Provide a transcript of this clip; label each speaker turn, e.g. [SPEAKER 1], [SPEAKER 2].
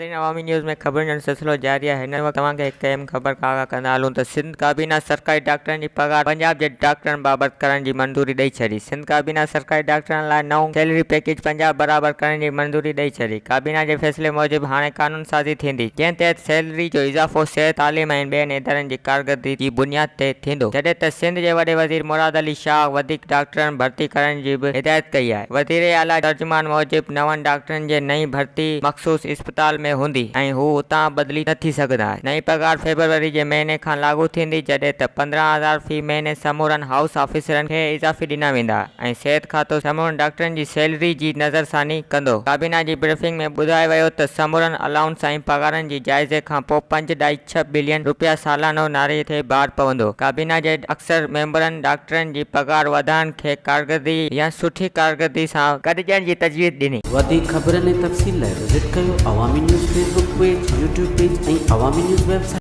[SPEAKER 1] ناظرين عوامي نيوز ۾ خبرن جو سلسلو جاري آهي هن وقت توهان کي هڪ اهم خبر کان آگاهه ڪندا هلون ته سنڌ ڪابينا سرڪاري ڊاڪٽرن جي پگهار پنجاب جي ڊاڪٽرن بابت ڪرڻ جي منظوري ڏئي ڇڏي سنڌ ڪابينا سرڪاري ڊاڪٽرن لاء نئون سيلري پيڪيج پنجاب برابر ڪرڻ جي منظوري ڏئي ڇڏي ڪابينا جي فيصلي موجب هاڻي قانون سازي ٿيندي جنهن تحت سيلري جو اضافو صحت تعليم ۽ ٻين ادارن جي ڪارڪردگي جي بنياد تي ٿيندو جڏهن ته سنڌ جي وڏي وزير مراد علي شاهه وڌيڪ ڊاڪٽرن ڀرتي ڪرڻ جي به هدايت ڪئي آهي. وزيراعليٰ ترجمان موجب نون ڊاڪٽرن جي نئين ڀرتي مخصوص اسپتال ۾ هوندي ۽ هو اتان بدلي نه ٿي سگهندا. نئين پگهار فيبروري جي مهيني کان لاڳو ٿيندي جڏهن ته 15 هزار في مهيني سمورن هائوس آفيسرن کي اضافي ڏنا ويندا ۽ صحت کاتو سمورن ڊاڪٽرن جي سيلري جي نظرثاني ڪندو. ڪابينا جي بريفنگ ۾ ٻڌايو ويو ته سمورن الائونس ۽ پگهارن جي جائزي کانپوء پنج ڏائي ڇهه بلين رپيا سالانو ناري تي بار پوندو. ڪابينا جي اڪثر ميمبرن ڊاڪٽرن جي پگهار وڌائڻ کي ڪارڪردگي يا سٺي ڪارڪردگي سان گڏجڻ جي تجويز ڏني.
[SPEAKER 2] وڌيڪ خبرن ۽ تفصيل لاء وزٽ ڪيو Awami news Facebook page, YouTube page ۽ Awami news website.